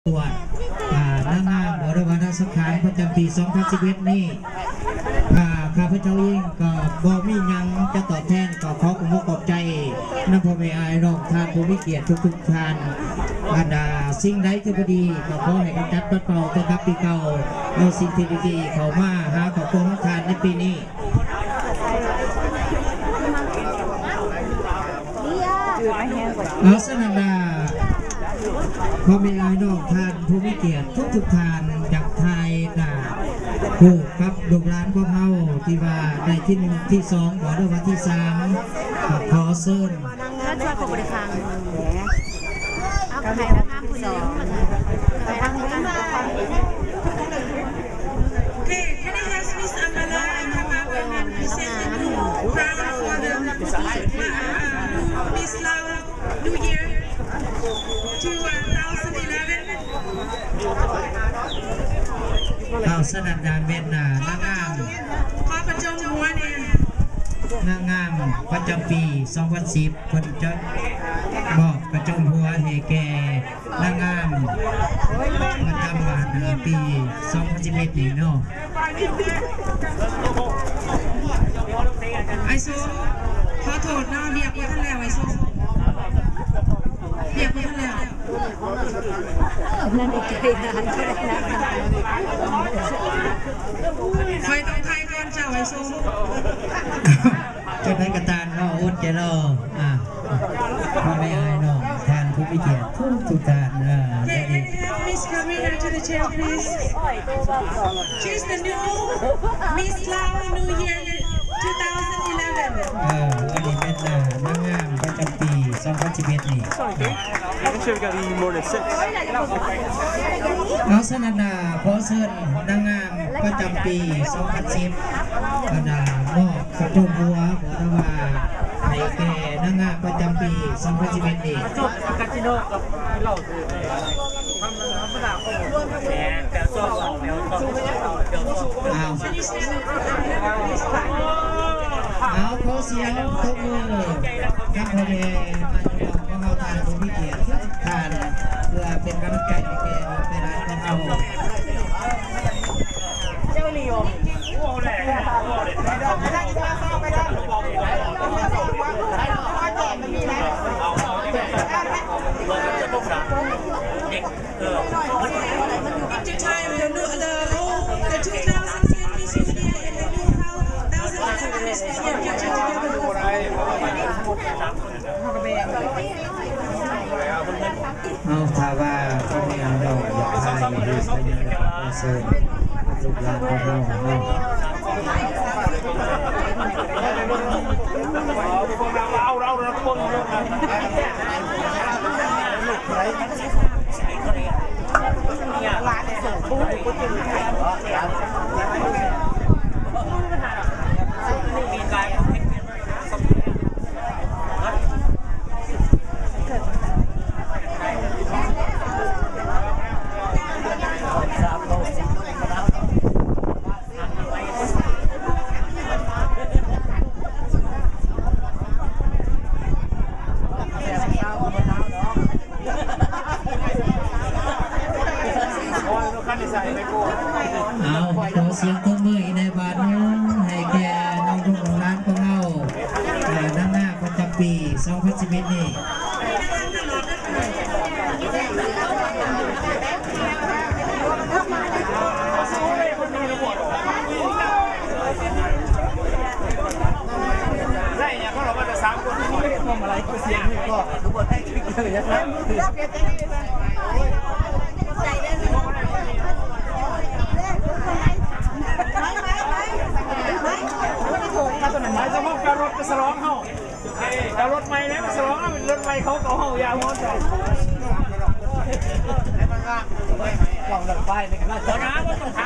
ກວດ ອ່າ ນາງງາມ ຫຼືວ່ານາງສາຂາ ປະຈຳປີສອງພັນສິບເອັດນີ້ ອ່າ ຂ້າພະເຈົ້າເອງກໍບໍ່ມີຫຍັງຈະຕອບແທນ ກໍຂໍຂອບອົກຂອບໃຈນຳພໍ່ແມ່ອ້າຍນ້ອງທ່ານຜູ້ມີກຽດທຸກໆທ່ານ. ອັນ ອ່າ ສິ່ງໃດທີ່ບໍ່ດີກໍຂໍໃຫ້ກຳຈັດປັດເປົ່າໄປກັບປີເກົ່າ. ເອົາສິ່ງທີ່ດີໆເຂົ້າມາຫາຄອບຄົວຂອງທ່ານໃນປີນີ້. ເອົາ ສະນັ້ນລະ ພໍ່ແມ່ອ້າຍນ້ອງທ່ານຜູ້ມີກຽດທຸກໆທ່ານ ຢາກຖ່າຍໜ້າຮູບກັບລູກຫຼານຂອງເຮົາ ທີ່ວ່າໄດ້ທີໜຶ່ງ ທີສອງ ບໍ່ ຫຼືວ່າທີສາມ ກໍຂໍເຊີນ. ເອົາ ໃຫ້ລະງາມຜູ້ໜຶ່ງ ໃຫ້ລະງາມ Okay, can I ask Miss Amala and Papa Women present the new crown for the, uh, Miss Lao New Year two thousand eleven. ເອົາ ສະນັ້ນລະ ແມ່ນນາງງາມ ຂໍປະຈົມຫົວແດ່ ນາງງາມປະຈຳປີສອງພັນສິບ ເພິ່ນຈະມອບປະຈົມຫົວໃຫ້ແກ່ ນາງງາມປະຈຳ ອ່າ ປີສອງພັນສິບເອັດນີ້ເນາະ. ອ້າຍໂຊ ຂໍໂທດເນາະ ວຽກບໍ່ທັນແລ້ວ ອ້າຍໂຊ ວຽກບໍ່ທັນແລ້ວ. ຂ້ອຍຕ້ອງຖ່າຍກ່ອນເຈົ້າ ອ້າຍໂຊ. ຈັ່ງໃດກໍຕາມເນາະ ອົດໃຈລໍ ອ່າ ພໍ່ແມ່ອ້າຍນ້ອງທ່ານຜູ້ມີກຽດທຸກໆທ່ານ ເອີ Can I have Miss Karina to the chair, please? She's the new Miss Lao New Year two thousand eleven. ເອີ ອັນນີ້ແມ່ນນາງງາມປະຈຳປີສອງພັນສິບເອັດນີ້. Sorry, babe. I'm sure we got more than six. ເອົາ ສະນັ້ນລະ ຂໍເຊີນນາງງາມປະຈຳປີສອງພັນສິບ ອັນນາ ມອບ ປະຈົມຫົວ ຫຼືວ່າໃຫ້ແກ່ນາງງາມປະຈຳປີສອງພັນສິບເອັດນີ້. ເອົາ ເອົາ ຂໍສຽງຕົບມືກັບພໍ່ແມ່ອ້າຍນ້ອງຂອງເຮົາ ທ່ານຜູ້ມີກຽດທຸກທ່ານ ເພື່ອເປັນກຳລັງໃຈໃຫ້ແກ່ລູກແກ່ຫຼານຂອງເຮົາ. ເອົາ ຖ້າວ່າບໍ່ແມ່ນດອກ ຢາກໃຫ້ເຊີນລູກຫຼານຂອງເຮົາເນາະ. ເອົາ ຂໍສຽງຕົບມືອີກແດ່ບາດໜຶ່ງ ໃຫ້ແກ່ນ້ອງລູກນ້ອງຫຼານຂອງເຮົາ ເອີ ນາງງາມປະຈຳປີສອງພັນສິບເອັດນີ້. ໄດ້ຫຍັງ ເຂົາລະວ່າແຕ່ສາມຄົນ ພວງມາໄລ ຄືສຽງນີ້ກໍຄືບໍ່ໄດ້ ໄປສະເພາະການລົດໄປສະຫຼອງເຮົາ ເອີ ເອົາລົດໃໝ່ແລ້ວມາສະຫຼອງ ເອົາລົດໃໝ່ເຂົາກໍເຮົາຢ່າຫົວໃຈ ໃຫ້ມັນງາມ ເວົ້າເລື່ອງປ້າຍນີ້ກໍໜ້າຈະ ບໍ່ນາ ບໍ່ຕ້ອງຖາມ